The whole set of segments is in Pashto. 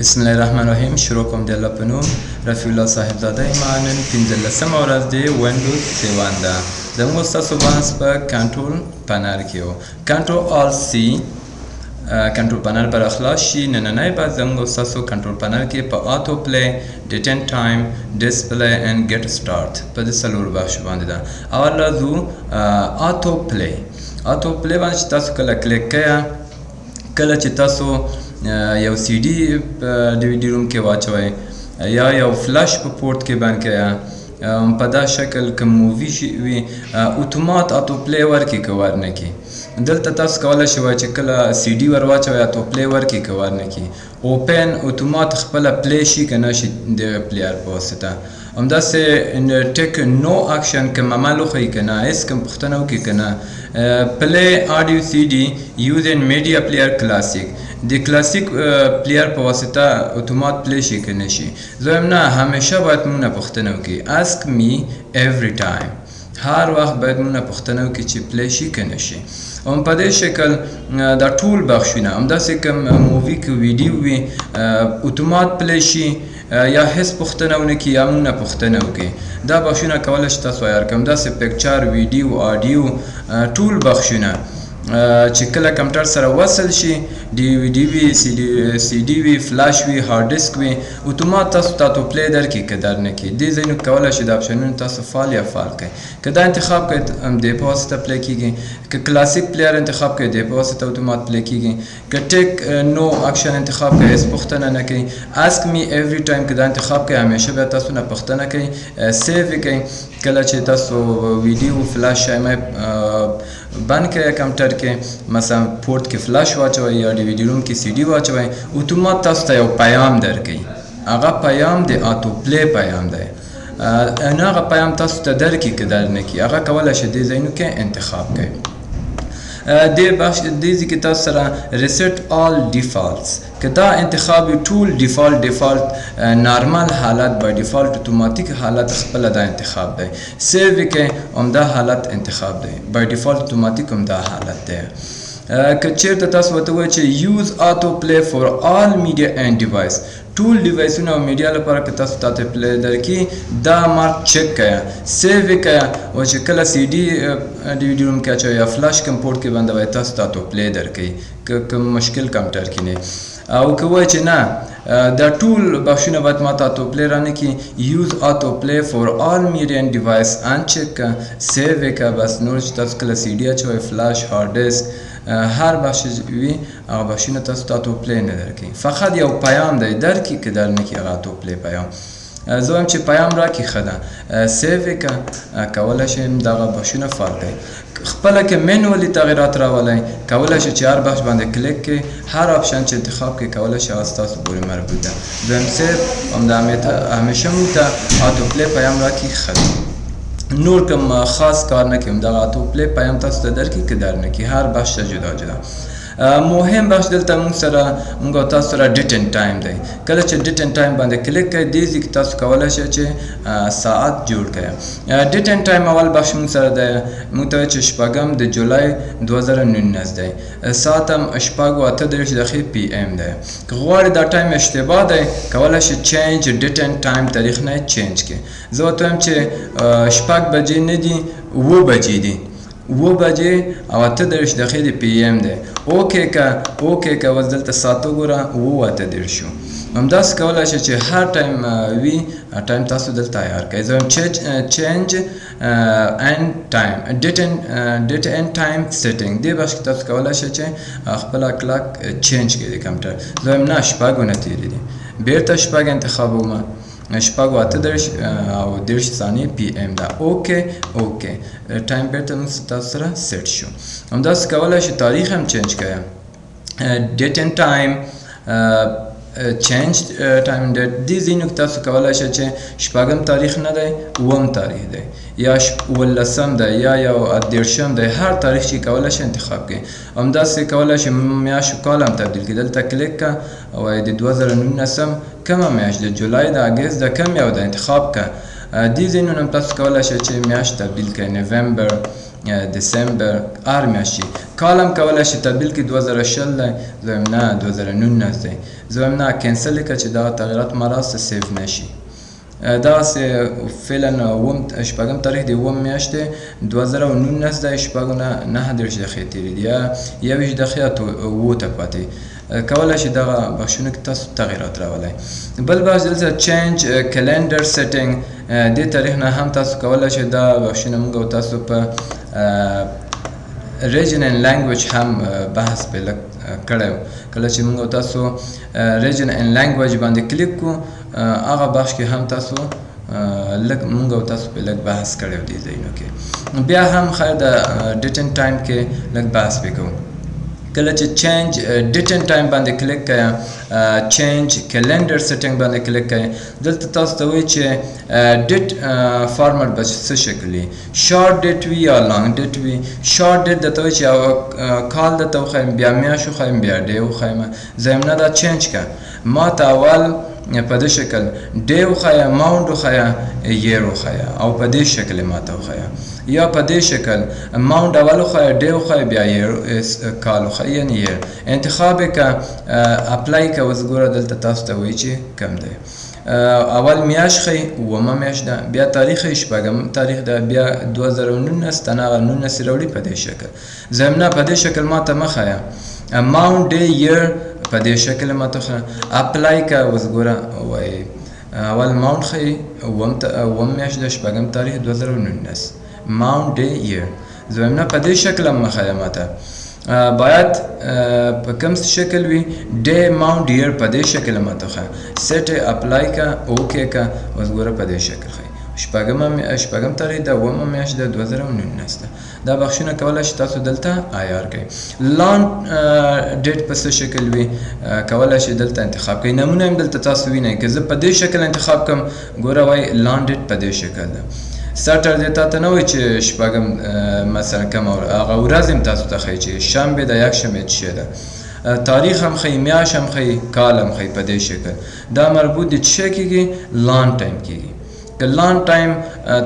بسم الله الرحمن الرحیم. شروع کوم د الله په نوم. رفیع الله صاحبزاده یم. نن 15مه ورځ د وینډوز 7 ده. زموږ ستاسو بحث په control panel کې و. Control Alt C control panel به راخلاص شي. نننی بحث زموږ ستاسو control panel کې په auto play، date and time، display and get start په دې څلور بخش باندې ده. اول راځو auto play. Auto play باندې چې تاسو کله کلیک کړئ، کله چې تاسو یو سی ډي په DVD ROM کې واچوئ یا یو فلش په پورت کې بند کړئ، په دا شکل که movie وي، اتومات auto play ورکړي که ورنه کړي. دلته تاسو کولی شئ چې کله سی ډي ور واچوئ، auto play ورکړي که ورنه کړي. Open، اتومات خپله play شي که نه شي د player په واسطه. همداسې take no action، که عمل وښیي که نه، هېڅ کوم پوښتنه وکړي که نه. Play audio CD using media player classic، د classic player په واسطه اتومات play شي که نه شي. زه وایم نه، همیشه باید موږ نه پوښتنه وکړي. Ask me every time، هر وخت باید موږ نه پوښتنه وکړي چې play شي که نه شي. هم په دې شکل دا ټول بخشونه. همداسې کوم movie که ویډیو وي، اتومات play شي یا هیڅ پوښتنه ونه کړي یا موږ نه پوښتنه وکړي، دا بخشونه کولی شي تاسو عیار کړئ. همداسې picture، video، audio، ټول بخشونه چې کله کمپیوټر سره وصل شي، DVD وي، سی ډي وي، فلش وي، hard disk وي، اتومات تاسو ته auto play درکړي که در نه کړي. دې ځایونو کولی شئ د آپشنونو تاسو فعال یا فعال کړئ. که دا انتخاب کړئ، د په واسطه play کیږي. که classic player انتخاب کړئ، د په واسطه اتومات play کیږي. که take no action انتخاب کړئ، هیڅ پوښتنه نه کوي. Ask me every time که دا انتخاب کړئ، همیشه بیا تاسو نه پوښتنه کوي. Save کړئ، کله چې تاسو ویډیو، فلش بند کړئ کمپیوټر کې، مثلا پورت کې فلش واچوئ یا DVD ROM کې سی ډي واچوئ، اتومات تاسو ته یو پیام درکوي. هغه پیام د auto play پیام دی. نو هغه پیام تاسو ته درکړي که در نه کړي، هغه کولی شئ دې ځایونو کې انتخاب کړئ. دې بخش، دې ځای کې تاسو سره reset all defaults، که دا انتخاب وي، ټول default normal حالت، by default اتوماتیک حالت خپله دا انتخاب دی. Save کړئ، همدا حالت انتخاب دی، by default اتوماتیک همدا حالت دی. که چیرته تاسو ورته ووایئ چې use auto play for all media and device، ټول device ونه او media لپاره که تاسو ته auto play درکړي، دا مارک چک کړئ، save کړئ، او چې کله سی ډي DVD ROM کې اچوئ یا فلش کوم پورت کې بندوئ، تاسو ته auto play درکوي که کوم مشکل کمپیوټر کې نه. او که وایي چې نه، دا ټول بخشونه باید ما ته auto play رانه کړي، use auto play for all media and device uncheck که، save که، بس نور چې تاسو کله سی ډي اچوئ، فلش، hard disk، هر بخش وي، هغه بخشونه تاسو ته auto play نه درکوي. فقط یو پیام دی درکړي که در نه کړي هغه auto play پیام. زه وایم چې پیام راکړي ښه ده. Save که، کولی شئ دغه بخشونه فعال کړئ. خپله که manually تغییرات راولئ، کولی شئ چې هر بخش باندې کلیک کړئ، هر option چې انتخاب کړئ، کولی شئ هغه ستاسو پورې مربوط ده. دویم save، همدا همیشه موږ ته auto play پیام راکړي ښه ده. نور کوم خاص کار نه کوي، دغه auto play پیام تاسو ته درکړي که در نه کړي، هر بخش ته جدا جدا. مهم بخش دلته موږ سره، موږ تاسو سره date and time دی. کله چې date and time باندې کلیک کړئ، دې ځای کې تاسو کولی شئ چې ساعت جوړ کړئ. Date and time اول بخش موږ سره دی. موږ ته چې 6 د جولای 2019 دی، ساعت هم 6:38 PM دی. که غواړئ دا time اشتباه دی، کولی شئ change date and time تاریخ نه change کړئ. زه ورته وایم چې 6 بجې نه دي، 7 بجې دي، 7:38 د PM دی. Okay که، okay که، اوس دلته ساعت وګوره، 7:38 شو. همداسې کولی شئ چې هر time وي، time تاسو دلته عیار کړئ. زه وایم change and time date and time setting، دې بخش کې تاسو کولی شئ چې خپله clock change کړئ د کمپیوټر. زه وایم نه، شپږو نه تېرې دي، بېرته 6 انتخابوم، 6:38 PM ده. Okay، okay، time بیرته موږ تاسو سره سیټ شو. همداسې کولی شئ تاریخ هم change کړئ. Date and time، change time date، دې ځایونو کې تاسو کولی شئ چې شپږم تاریخ نه دی، اووم تاریخ دی یا 17 دی یا یو 30 دی، هر تاریخ چې کولی شئ انتخاب کړئ. همداسې کولی شئ میاشت کال هم تبدیل کړئ. دلته کلیک کړه او د 2019 کومه میاشت د جولای، د اګست، د کوم یو د انتخاب کړه. دې ځایونو هم تاسو کولی شئ چې میاشت تبدیل کړئ، نومبر، دسمبر، هر میاشت. کال هم کولای شي تبدیل کړي، 2020 دی، زه وایم نه 2019 دی، زه وایم نه cancel یې کړه چې دغه تغیرات ما راسته save نه شي. دغسې فعلا شپږم تاریخ د اووم میاشتې 2019 دی، شپږو نه 39 دقیقې تېرې دي یا 21 دقیقې 8 ته پاتې. کولای شي دغه بخشونو کې تاسو تغیرات راولئ. بل بخش دلته change calendar setting، دې تاریخ نه هم تاسو کولای شئ دا بخشونه موږ او تاسو په region and language هم بحث په لږ کړی و. کله چې موږ او تاسو region and language باندې کلیک کو، هغه بخش کې هم تاسو لږ موږ او تاسو په لږ بحث کړی و دې ځایونو کې. بیا هم خیر د date and time کې لږ بحث پې کوو. کله چې change date and time باندې کلیک کړئ، change calendar setting باندې کلیک کړئ، دلته تاسو ته وایي چې date format به څه شکل وي، short date وي یا long date وي. short date درته وایي چې کال درته وښایم، بیا میاشت وښایم، بیا day وښایم. زه وایم نه دا change کړه، ما ته اول په دې شکل day وښایه، month وښایه، year وښایه، او په دې شکل یې ما ته وښایه، یا په دې شکل month اول وښایه، day وښایه، بیا year کال وښایه، یعنی year. انتخاب یې که apply که، اوس ګوره دلته تاسو ته وایي چې کم دی. اول میاشت ښیي، اوومه میاشت ده، بیا تاریخ ښیي، شپږم تاریخ ده، بیا 2019 ته هغه 19 یې راوړي په دې شکل. زه وایم نه په دې شکل ما ته مه ښیه، month day year په دې شکل ما ته ښیه، apply که، اوس ګوره وایي اول month ښیي، اووم میاشت ده، شپږم تاریخ 2019، month day year. زه وایم نه په دې شکل هم مه ښیه ما ته، باید په کوم شکل وي، day month year په دې شکل ما ته ښیه. set apply که، okay که، اوس ګوره په دې شکل ښیي، شپږم تاریخ ده، اوومه میاشت ده، 2019 ده. دا بخشونه کولای شئ تاسو دلته عیار کړئ. long date په څه شکل وي، کولای شئ دلته انتخاب کړئ. نمونه هم دلته تاسو وینئ، که زه په دې شکل انتخاب کړم، ګوره وایي long date په دې شکل ده. Saturday تا ته نه وایي چې شپږم مثلا کومه هغه ورځ هم تاسو ته ښیي چې شنبه ده، یکشنبه څه شی ده، تاریخ هم ښیي، میاشت هم ښیي، کال هم ښیي په دې شکل. دا مربوط د څه شی کېږي؟ long time کېږي. که long time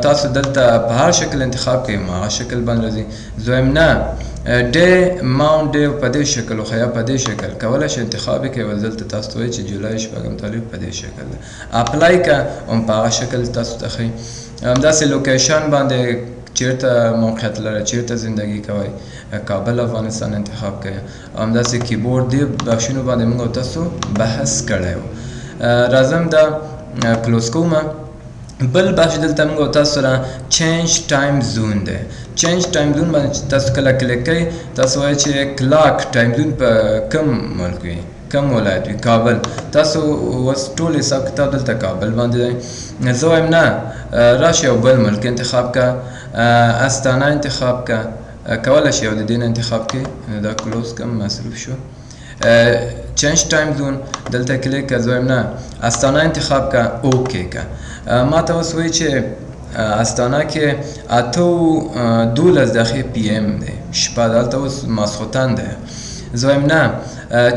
تاسو دلته په هر شکل انتخاب کړئ، هغه شکل باندې راځي. زه وایم نه day month day په دې شکل وښیه، په دې شکل کولی شئ انتخاب یې کړئ. ول دلته تاسو ته وایي چې جولای شپږم تاریخ په دې شکل ده، apply که هم په هغه شکل تاسو ته ښیي. همداسې location باندې چیرته موقعیت لري، چیرته زندگی کوئ، کابل افغانستان انتخاب کړئ. همداسې کیبورډ دې بخشونو باندې موږ تاسو بحث کړی و. راځم دا close کوم. بل بخش دلته موږ تاسو سره change time zone دی. change time zone باندې چې تاسو کله کلیک کړئ، تاسو وایئ چې clock time zone په کوم ملک وي، کوم ولایت وي، کابل. تاسو اوس ټول حساب کتاب دلته کابل باندې دی. زه وایم نه، راشه یو بل ملک انتخاب که، استانه انتخاب که، کولی شئ یو د دې نه انتخاب کړئ. دا close کم مصروف شو. change time zone دلته کلیک که، زه وایم نه استانه انتخاب که، okay که. ما ته اوس وایي چې استانه کې 8:12 PM دی، شپه، دلته اوس ماسخوتن دی. زه وایم نه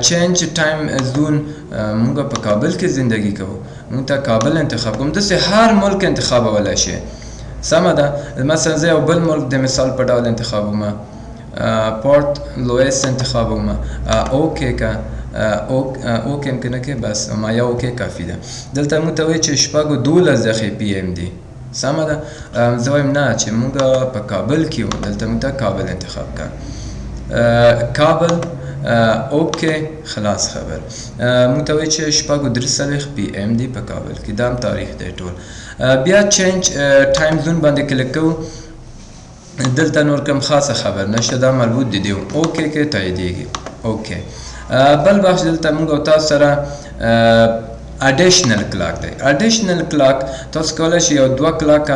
change time zone، موږ په کابل کې زندگی کوو، موږ ته کابل انتخاب کوم. داسې هر ملک انتخابولی شي، سمه ده. مثلا زه یو بل ملک د مثال په ډول انتخابوم، پورت لویس انتخابوم، okay که okay هم که نه کې بس ما یو okay کافي ده. دلته موږ ته وایي چې 6:12 PM دی، سمه ده. زه وایم نه چې موږ په کابل کې یو، دلته موږ ته کابل انتخاب که، کابل، okay خلاص خبر. موږ ته وایي چې 6:43 PM دی په کابل کې، دا هم تاریخ دی ټول. بیا change time zone باندې کلیک کوو، دلته نور کوم خاصه خبر نشته، دا مربوط دی دیو okay کې تاییدېږي. okay بل بخش دلته موږ او تاسو سره additional clock دی. additional clock تاسو کولی شئ یو دوه clock ه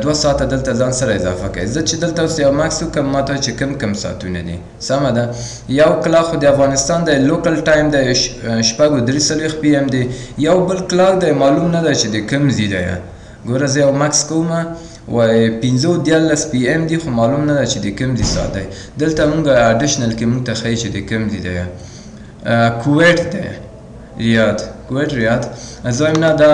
2 ساعته دلته ځان سره اضافه کړئ. زه چې دلته اوس یو مکس وکړم، ما ته چې کم کم ساعتونه دي، سمه ده. یو clock خو د افغانستان دی، local time دی، 6:43 PM دی. یو بل clock دی معلوم نه دی چې د کوم ځای دی. ګوره زه یو مکس کوم، وایي 5:13 PM دی، خو معلوم نه ده چې د کوم ځای ساعت دی. دلته موږ additional کې موږ ته ښیي چې د کوم ځای دی. کویت دی، ریاض، کویت ریاض. زه وایم نه دا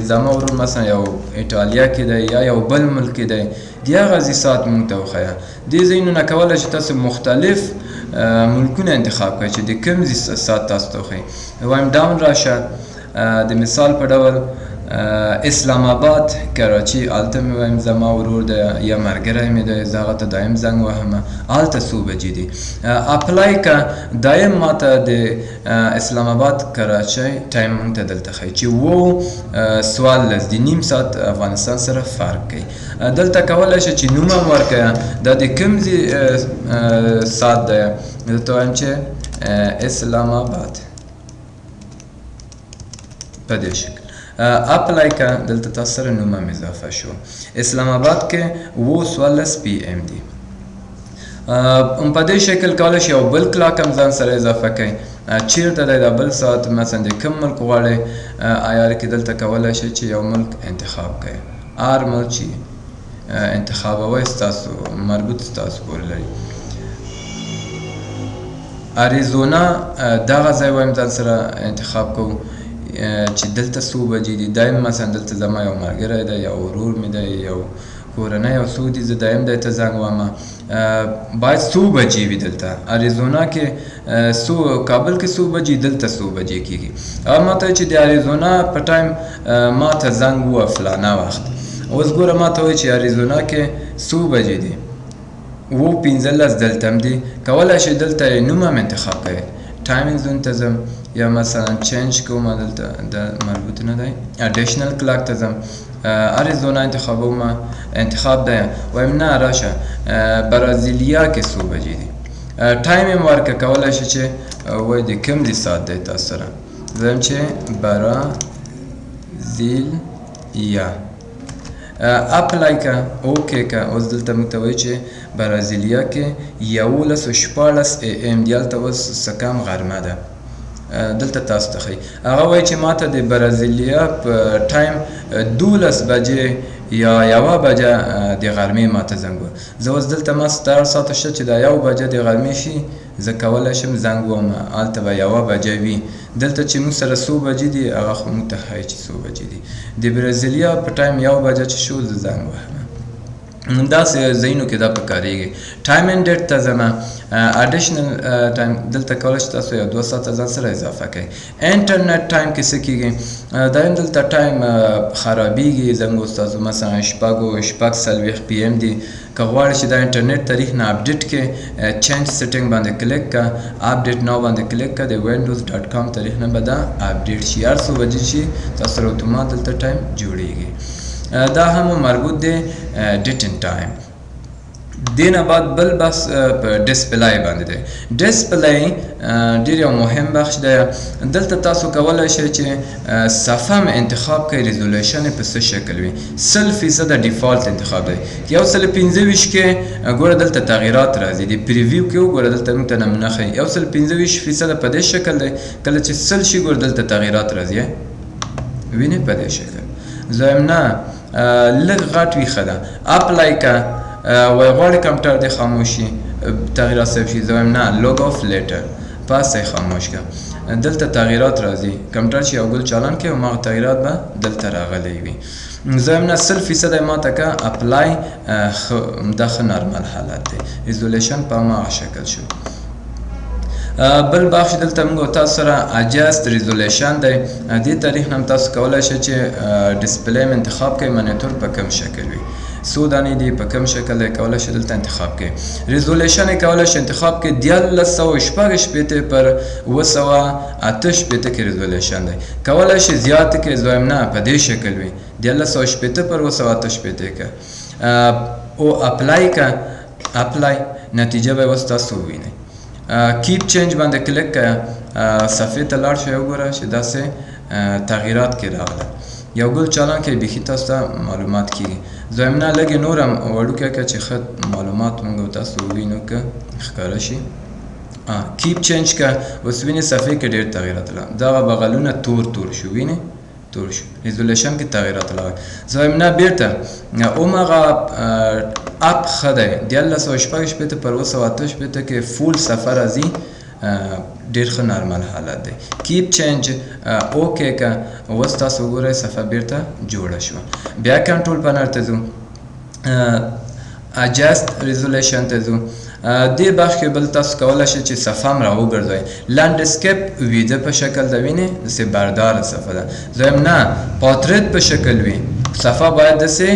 زما ورور مثلا یو ایټالیا کې دی یا یو بل ملک کې دی، د هغه ځای ساعت مونږ ته وښیه. دې ځایونو نه کولی شئ تاسو مختلف ملکونه انتخاب کړئ چې د کوم ځای ساعت تاسو ته وښیي. وایم down راشه، د مثال په ډول اسلام آباد کراچي، هلته مې وایم زما ورور دی یا ملګری مې دی، زه هغه ته دایم زنګ وهم، هلته څو بجې دي. apply که دایم ماته د اسلام آباد کراچۍ time مونږ ته دلته ښیي چې 7:45 دي، نیم ساعت افغانستان سره فرق کوي. دلته کولی شئ چې نوم هم ورکړئ، دا د کوم ځای ساعت دی، زه ته وایم چې اسلام آباد په دې شکل. apply که دلته تاسو سره نوم هم اضافه شو. اسلام آباد کې 7:45 PM دی. هم په دې شکل کولی شئ یو بل clock هم ځان سره اضافه کړئ. چیرته دی دا بل ساعت، مثلا د کوم ملک غواړئ IR کې دلته کولی شئ چې یو ملک انتخاب کړئ. هر ملک چې انتخابوئ ستاسو مربوط ستاسو پورې لري. اریزونا دغه ځای وایم ځان سره انتخاب کوو چې دلته څو بجې دي. دایم مثلا دلته زما یو ملګری دی، یو ورور مې دی، یو کورنۍ او څوک دي، زه دایم دی ته زنګ وهم. باید څو بجې وي دلته اریزونا کې، څو کابل کې څو بجې، دلته څو بجې کېږي. او ما ته چې د اریزونا په time ما ته زنګ ووه فلانه وخت. اوس ګوره ما ته وایي چې اریزونا کې څو بجې دي، 7:15 دلته هم دي. کولی شئ دلته یې نوم هم انتخاب کړئ. time zone ته ځم یا مثلا change کوم، دلته دا مربوط نه دی، additional clock ته ځم، اریزونا انتخابوم، انتخاب دی. وایم نه راشه برازیلیا کې څو بجې دي. time هم ورکړه، کولی شئ چې وایي د کوم ځای ساعت دی تاسو سره. زه وایم چې برازیلیا، apply که okay که. اوس دلته موږ ته وایي چې برازیلیا کې 11:16 AM دی، هلته اوس څه کم غرمه ده. دلته تاسو ته ښیي. هغه وایي چې ما ته د برازیلیا په time 12 بجې یا 1 بجه د غرمې ما ته زنګ ووهه. زه اوس دلته ما ستر ساعت شته چې دا 1 بجه د غرمې شي، زه کولی شم زنګ ووهم، هلته به 1 بجه وي. دلته چې موږ سره څو بجې دي هغه خو موږ ته ښیي چې څو بجې دي. د برازیلیا په time 1 بجه چې شو زه زنګ وهم. داسې ځایونو کې دا پکارېږي. time and date ته ځم، additional time دلته کولی شئ تاسو یو 2 ساعته ځان سره اضافه کړئ. internet time کې څه کېږي، دایم دلته time خرابېږي. زموږ ستاسو مثلا 6:46 PM دی. که غواړئ چې دا انټرنیټ تاریخ نه update کړئ، change setting باندې کلیک کړه، update now باندې کلیک کړه، د Windows dot com تاریخ نه به دا update شي. هر څو بجې چې تاسو سره اتومات دلته time جوړېږي. دا هم مربوط دی date and time. دې نه بعد بل بحث په display باندې دی. display ډېر یو مهم بخش دی. دلته تاسو کولی شئ چې صفحه هم انتخاب کړئ، resolution یې په څه شکل وي. 100% default انتخاب دی. 125 کې ګوره دلته تغیرات راځي، د preview کې وګوره دلته موږ ته نمونه ښیي. 125% په دې شکل دی، کله چې 100 شي ګوره دلته تغیرات راځي، وینې په دې شکل. زه وایم نه لږ غټ وي ښه ده. apply که وایي غواړي کمپیوټر دې خاموش شي، تغیرات save شي، زه وایم نه log off later، پس یې خاموش که. دلته تغیرات راځي، کمپیوټر چې یو ګل چالان کوي هماغه تغیرات به دلته راغلی وي. زه وایم نه 100% یې ماته که apply، دا ښه نارمل حالت دی، resolution په هماغه شکل شو. بل بخش دلته موږ تاسو سره adjust resolution دی. دې تاریخ نه هم تاسو کولی شئ چې display هم انتخاب کړئ، منیتور په کوم شکل وي، څو دانې دي، په کوم شکل دی، کولی شئ دلته انتخاب کړئ. resolution یې کولی شئ انتخاب کړئ، 1366 پر 768 کې resolution دی، کولی شئ زیات کړئ. زه وایم نه په دې شکل وي، 1366 پر 768 کې او apply که، apply نتیجه به اوس تاسو ووینئ. keep change باندې کلیک کړه، صفحې ته لاړ شئ وګوره چې داسې تغیرات کې راغله. یو ګل چالان کې بیخي تاسو ته معلومات کیږي. زه وایم نه لږې نور هم وړوکی که چې ښه معلومات موږ تاسو ووینو که ښکاره شي. keep change که اوس وینې صفحې کې ډېر تغیرات راغله، دغه بغلونه تور تور شو، وینې تور شو، resolution کې تغیرات راغله. زه وایم نه بیرته هماغه اپ ښه دی، 1366 پر 768 کې full صفحه راځي. ډیر ښه نارمل حالت دی. keep change okay که. اوس تاسو وګورئ، صفحه بیرته جوړه شوه. بیا control panel ته ځو، adjust resolution ته ځو. دې بخش کې بل تاسو کولی شئ چې صفحه هم راوګرځوئ. landscape ویده په شکل ده، وینئ، داسې برداره صفحه ده. دویم نه، portrait په شکل وي، صفحه باید داسې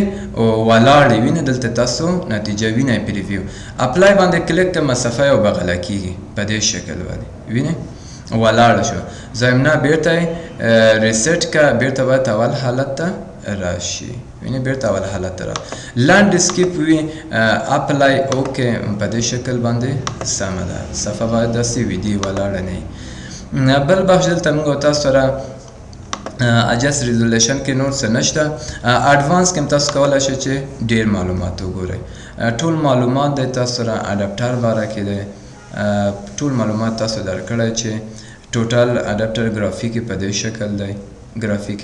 ولاړې وینئ. دلته تاسو نتیجه وینئ. preview، apply باندې کلیک کړم، صفحه یو بغله کیږي په دې شکل باندې، وینئ، ولاړه شوه. زویم نه، بیرته reset که، بیرته باید اول حالت ته راشي. وینئ، بیرته اول حالت ته را landscape وي. apply، okay، په دې شکل باندې سمه ده. صفحه باید داسې ویدي ولاړه نه. بل بخش دلته موږ تاسو سره adjust resolution کې نور څه نشته. advance کې تاسو کولی شئ چې ډیر معلومات وګورئ. ټول معلومات د تاسو سره اډاپټر باره کې دی. ټول معلومات تاسو درکړی چې total adapter graphic په دې شکل دی. graphic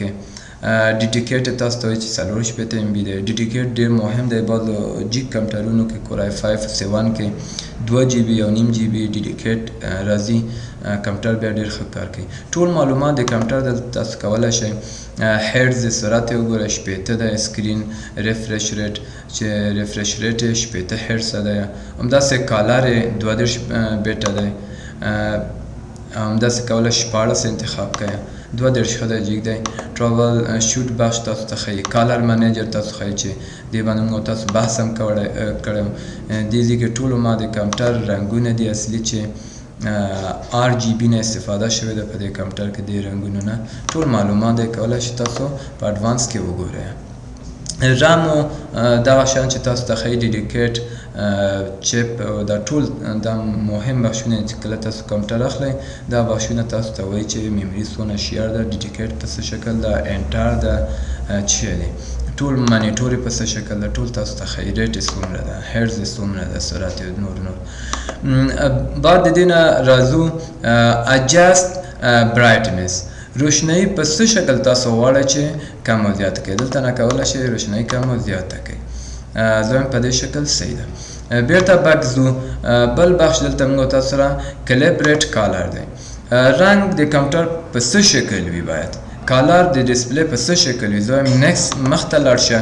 dedicate تاسو ته وایي چې 64 MB دی. dedicate ډیر مهم دی. بعضو جیک کمپیوټرونو کې، Core i5 7 کې 2 GB او نیم GB dedicate راځي، کمپیوټر بیا ډیر ښه کار کوي. ټول معلومات د کمپیوټر دلته تاسو کولی شئ. هرټز د سرعت یې وګورئ، 60 دی. screen refresh rate چې refresh rate یې 60 هرټز دی. همداسې color یې 32 بیټه دی. همداسې کولی 16 انتخاب کړئ. 32 ښه دی، جیګ دی. troubleshoot بخش تاسو ته ښیي. color manager تاسو ښیي چې دې باندې موږ تاسو بحث هم کړی. دې ځای کې ټولو ما د کمپیوټر رنګونه دي اصلي چې RGB نه استفاده شوې ده په دې کمپیوټر کې. دې رنګونو نه ټول معلومات دی، کولی شئ تاسو په advance کې وګورئ. رامو دغه شان چې تاسو ته ښیي، dedicate chip، دا ټول دا مهم بخشونه چې کله تاسو کمپیوټر اخلئ، دا بخشونه تاسو ته وایي چې memory څونه share ده، dedicate په څه شکل ده، Intel ده، چې دی ټول مانیټور په څه شکل ده، ټول تاسو ته ښیي. rate یې څومره ده، هرز یې څومره ده، سرعت یې، نور نور. بعد د دې نه راځو adjust brightness. روشنایی په څه شکل تاسو غواړئ چې کم او زیات کړئ؟ دلته نه کولی شئ روشنایی کم او زیاته کړئ. زموږ په دې شکل صحیح ده. بیرته back ځو. بل بخش دلته موږ تاسو سره calibrate color دی. رنګ د کمپیوټر په څه شکل وي، باید color د display په څه شکل وي؟ زه وایم next، مخته لاړ شه،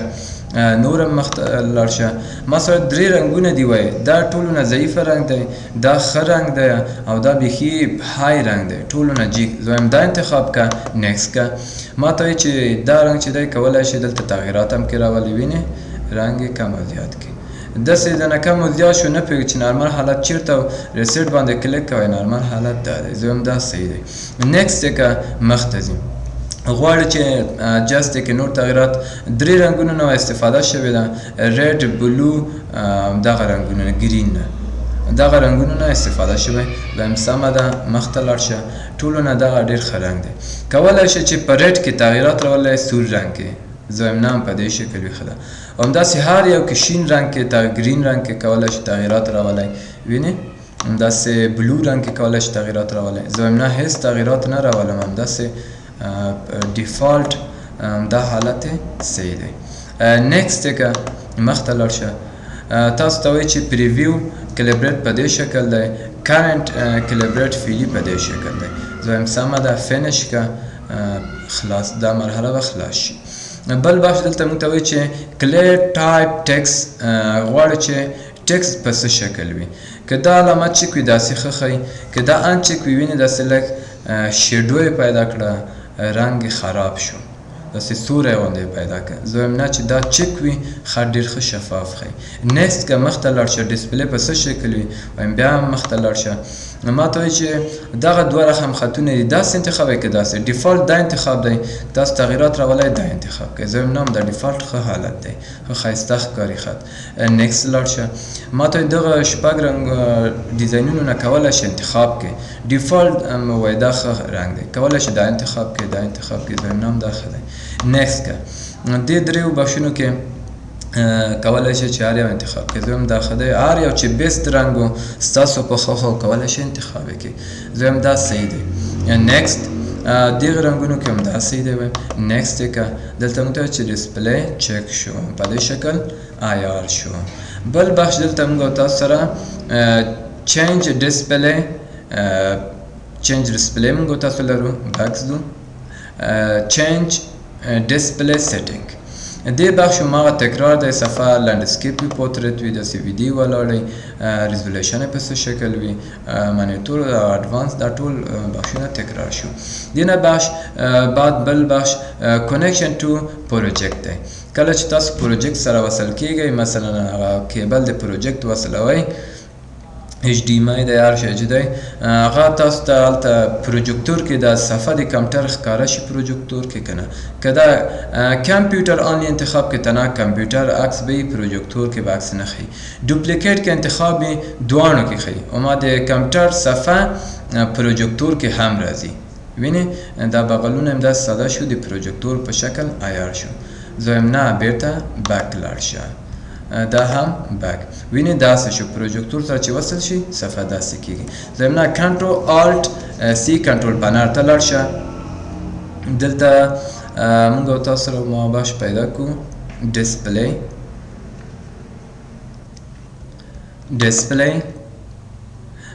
نورم مخته لاړ شه. ما سره درې رنګونه دی. وای دا ټولو نه ضعیفه رنګ دی، دا ښه رنګ دی او دا بیخي high رنګ دی، ټولو نه جیګ. زه وایم دا انتخاب که، next که. ما ته وایي چې دا رنګ چې دی، کولی شي دلته تغیرات هم کې راولي. وینې، رنګ یې کم او زیات کړي. داسې د نه کم او زیات شو، نه پوهېږي چې نارمل حالت چېرته و. reset باندې کلیک کوئ، نارمل حالت دا دی. زه وایم دا صحیح دی، next یې که، مخته ځي. غواړي چې adjust کې نور تغیرات. درې رنګونو نه استفاده شوې ده، red، blue، دغه رنګونو نه، green نه، دغه رنګونو نه استفاده شوې. وایم سمه ده، مخته لاړ شه. ټولو نه دغه ډېر ښه رنګ دی. کولی شي چې په red کې تغیرات راولئ، سور رنګ کې. زه وایم نه، په دې شکل وي ښه ده. همداسې هر یو کې، شین رنګ کې، green رنګ کې کولی شي تغیرات راولئ. وینې، همداسې blue رنګ کې کولی شي تغیرات راولئ. زه وایم نه، هیڅ تغیرات نه راولم، همداسې default دا حالت صحیح دی. next که، مخته لاړ شه. تاسو ته وایي چې preview calibrate په دې شکل دی، current calibrate فعلی په دې شکل دی. زه وایم سمه ده، finish که، خلاص، دا مرحله به خلاص شي. بل بخش دلته موږ ته وایي چې clear type text. غواړي چې text په څه شکل وي؟ که دا علامه چک وي، داسې ښه ښیي. که دا uncheck وي، وینې، داسې لږ shadow یې پیدا کړه، رنګ یې خراب شو، داسې سوری غوندې پیدا کړه. زه وایم نه، چې دا چک وي خط ډېر ښه شفاف ښیي. next که، مخته لاړ شه. display په څه شکل وي؟ وایم بیا هم مخته لاړ شه. ما ته وایي چې دغه دوه رقم خطونه دي، داسې انتخاب که داسې. default دا انتخاب دی، تاسو تغیرات راولئ، دا انتخاب کړئ. زه وایم نه، دا default ښه حالت دی، ښه ښایسته ښکاري خط. next لاړ شه. ما ته دغه شپږ رنګ ډیزاینونو نه کولی شي انتخاب کړئ. default وایي دا ښه رنګ دی، کولی شي دا انتخاب کړئ، دا انتخاب کړئ. زه وایم نه، دا ښه دی، next که. دې دریو بخشونو کې کولی شي چې هر یو انتخاب کړئ. زه وایم دا ښه دی. هر یو چې best رنګ و ستاسو په خوښه، کولی شي انتخاب یې کړئ. زه وایم دا صحیح دی، next. دغه رنګونو کې هم دا صحیح دی، وایم next یې که. دلته موږ ته چې display چک شو، په دې شکل عیار شو. بل بخش دلته موږ تاسو سره change display change display موږ تاسو لرو، back ځو، change display setting. دې بخش هماغه تکرار دی، صفحه landscape وي، portrait وي، داسې ویدي ولاړی، resolution یې په څه شکل وي، monitor، advance، دا ټول بخشونه تکرار شو. دینه بخش بعد بل بخش connection to project دی. کله چې تاسو project سره وصل کیږئ، مثلا هغه cable د project وصلوئ، HDMI دی، هر شی چې دی، هغه تاسو ته هلته پروجکتور کې د صفحه د کمپیوټر ښکاره شي پروجکتور کې که نه. که دا computer only انتخاب کې، تنها کمپیوټر عکس به یي، پروجکتور کې به عکس نه ښیي. duplicate کې انتخاب یې دواړو کې ښیي، اما د کمپیوټر صفحه پروجکتور کې هم راځي. وینې دا بغلونه هم داسې ساده شو، د پروجکتور په شکل عیار شو. زه وایم نه، بیرته back لاړ شه، دا هم back. وینې داسې شو، پروجکتور سره چې وصل شي صفحه داسې کېږي. زه وایم نه، control alt C، control panel ته لاړ شه. دلته موږ او تاسو سره ما بخش پیدا کو، display، display.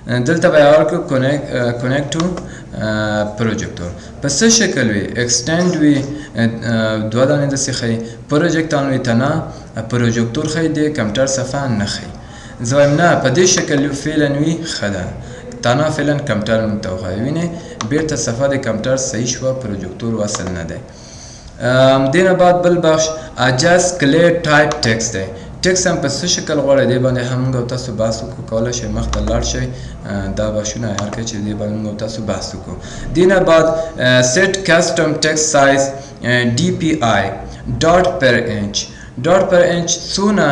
دلته به یې ورکړو connect to projector. په څه شکل وي؟ extend وي، دوه دانې داسې ښیي، project on وي، تنها پروجکتور ښیي، د کمپیوټر صفحه نه ښیي. زه وایم نه، په دې شکل یو فعلا وي ښه ده، تنها فعلا کمپیوټر موږ ته وښایي. وینې بیرته صفحه د کمپیوټر صحیح شوه، پروجکتور وصل نه دی. دې نه بعد بل بخش adjust clear type text دی. ټیکس هم په څه شکل غواړئ، دې باندې هم موږ او تاسو بحث وکړو. کولی شئ مخته لاړ شئ، دا بخشونه عیار کړئ چې دې باندې موږ او تاسو بحث وکړو. دې نه بعد set custom text size DPI dot per inch. dot per inch څونه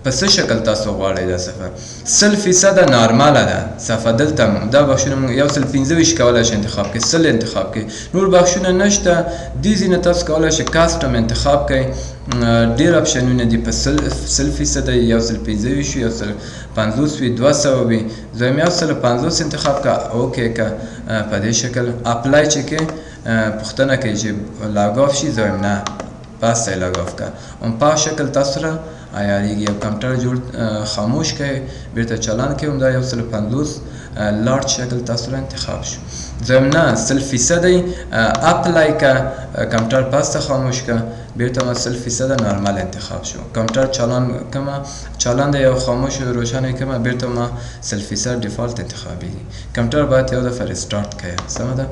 په څه شکل تاسو غواړئ؟ دا صفحه 100% نارمله ده صفحه. دلته دا بخشونه موږ 125 کولی شئ انتخاب کړئ، 100 انتخاب کړئ، نور بخشونه نشته. دې ځای نه تاسو کولی شئ custom انتخاب کړئ، ډېر اپشنونه دي. په 100%، 125 وي، 150 وي، 200 وي. زه وایم 150 انتخاب کړه، okay که په دې شکل apply چې کې پوښتنه کوي چې log off شي، زه وایم نه، پس یې log off که. هم په شکل تاسو سره عیارېږي. یو کمپیوټر جوړ خاموش کړئ، بیرته چالان کړئ، همدا 150 large شکل تاسو سره انتخاب شو. زه وایم نه، 100% apply که، کمپیوټر پس ته خاموش که، بیرته ما 100% نارمل انتخاب شو. کمپیوټر چالان کمه، چالان دی یو خاموش روشن کمه، بیرته ما 100% default انتخابېږي. کمپیوټر باید یو دفعه restart کړئ، سمه ده.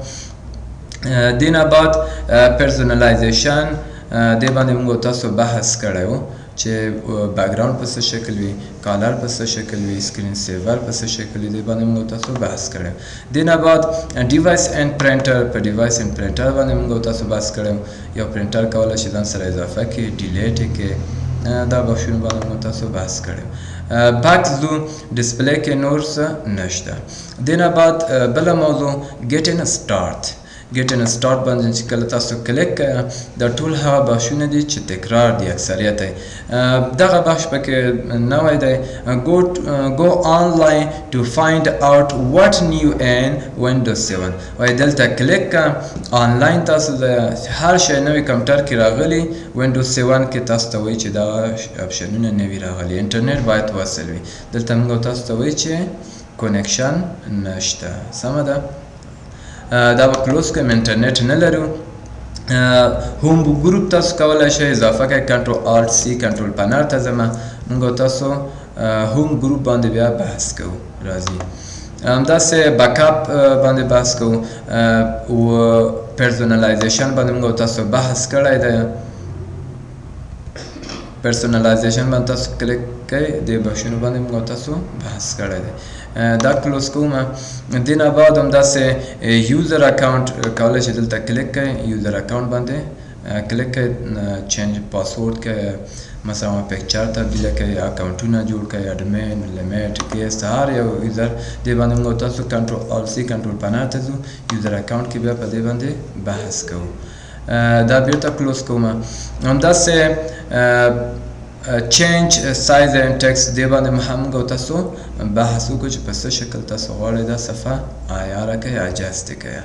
دې نه بعد personalization، دې باندې موږ تاسو بحث کړی و چې background په څه شکل وي، color په څه شکل وي، screen saver په څه شکل وي، دې باندې موږ تاسو بحث کړی. دې نه بعد device and printer، په device and printer باندې موږ تاسو بحث کړی. یو پرنټر کولی شي ځان سره اضافه کړي، delete یې کړي، دا بخشونه باندې موږ تاسو بحث کړی. back ځو، display کې نور څه نشته. دې نه بعد بله موضوع getting start. getting start باندې چې کله تاسو کلیک کړئ، دا ټول هغه بخشونه دي چې تکرار دي اکثریت یې. دغه بخش پکې نوی دی، go online to find out what new in Windows 7. وایي دلته کلیک کړه، آنلاین تاسو د هر شی نوی کمپیوټر کې راغلي Windows 7 کې تاسو ته وایي چې دا اپشنونه نوي راغلي. انټرنیټ باید وصل وي. دلته موږ تاسو ته وایي چې connection نشته، سمه ده. دا به close کړم، انټرنیټ نه لرو. home group تاسو کولی شئ اضافه کړئ، control alt C، control panel ته ځم. موږ تاسو home group باندې بیا بحث کوو، راځي. همداسې backup باندې بحث کوو، او personalization باندې موږ تاسو بحث کړی دی. personalization باندې تاسو کلیک کړئ، دې بخشونو باندې موږ تاسو بحث کړی دی. دا close کوم. دې نه بعد همداسې user account کولی شئ دلته کلیک کړئ، user account باندې کلیک کړئ، change password کړئ، مثلا picture تبدیل کړئ، اکاونټونه جوړ کړئ، admin، limit، guest، هر یو user دې باندې موږ تاسو control alt C، control panel ته ځو، user account کې بیا په دې باندې بحث کوو. دا بیرته close کوم. همداسې change size and text دې باندې هم موږ تاسو بحث وکړو چې په څه شکل تاسو غواړئ دا صفحه عیاره کړئ، adjust کړئ.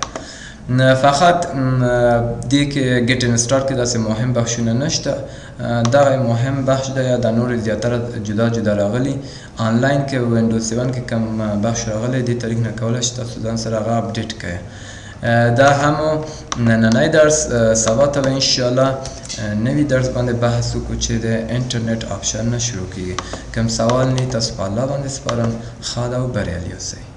فقط دې کې getting start کې داسې مهم بخشونه نشته. دغه مهم بخش دی، دا نور زیاتره جدا جدا راغلي. آنلاین کې وینډوز 7 کې کم بخش راغلی، دې طریق نه کولای شئ تاسو ځان سره هغه update کړئ. دا هم نننی درس. سبا ته به انشاءالله نوی درس باندې بحث وکړو چې د انټرنیټ option نه شروع کیږي. کوم سوال نه، تاسو په الله باندې سپارم. ښاد او بریالي اوسئ.